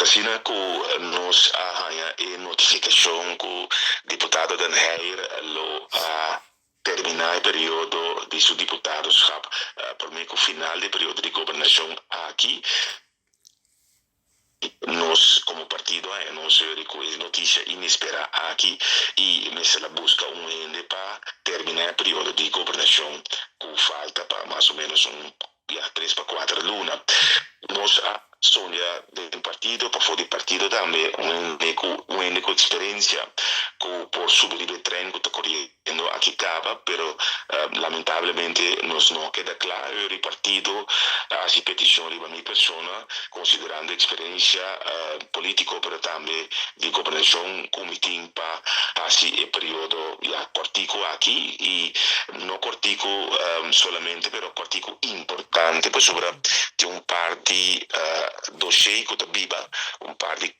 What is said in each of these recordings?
Asina ku nos a haña e notifikashon ku diputado Den Heyer lo a terminá e periodo di su diputadoschap promé ku final di e periodo di gobernashon aki, nos komo partido a haña nos hori ku e notisia inesperá aki i mester a buska un hende pa terminá e periodo di gobernashon ku falta pa mas o ménos un ya 3 pa 4 luna. Nos a sondia den partido, pafó di partido tambe, un hende ku eksperensia ku por subi e trein ku ta koriendo aki kaba, pero lamentablemente nos no a keda kla. E partido a hasi petishon riba mi persona, konsiderando eksperensia polítiko, pero tambe di gobernashon ku mi tin pa hasi e periodo ya kòrtiku aki, i no kòrtiku solamente, pero kòrtiku importante, pasobra tin un par di dossier ku ta biba, un par di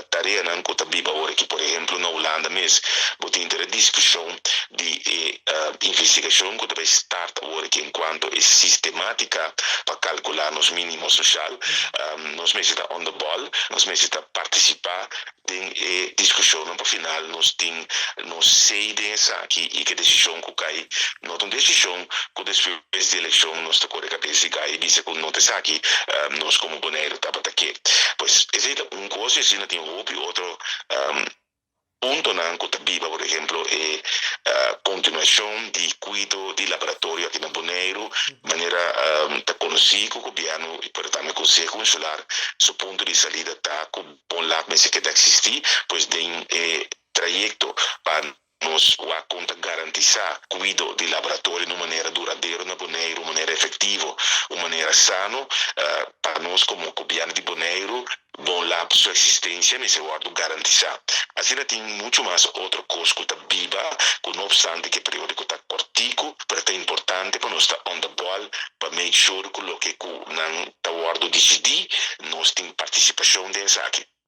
tareanan ku ta biba awor aki. Por ehèmpel, na Hulanda mes bo tin e diskushon di investigashon ku ta start awor aki enkuanto e sistemátika pa kalkulá nos mínimo sosial. Nos mester ta on the ball, nos mester ta partisipá den e diskushon pa final nos tin nos say den esaki i ku desishon ku kai no un desishon ku despues di elekshon nos ta kore kabes i gai bisa ku no ta esaki nos komo Boneiru tabata ke. Pues esei ta un kos, i asina tin hopi otro puntonan ku ta biba, por ehèmpel, e kontinuashon di kuido di laboratorio aki na Boneiru, manera ta konosí ku gobièrnu, pero tambe Konseho Insular, su punto di salida ta ku Bonlab mester keda eksistí. Pues den e trayekto pa nos wak kon ta garantisá kuido di laboratorio di un manera duradero na Boneiru, un manera efektivo, un manera sano, pa nos komo gobièrnu di Boneiru, Bonlab su eksistensia mester wòrdu garantisá. Asina tin muchu mas otro kos ku ta biba, ku no opstante ku e periodo ta kòrtiku, pero ta importante pa nos ta on the ball, pa make sure ku loke ku nan ta wòrdu disidí, nos tin partisipashon den esaki.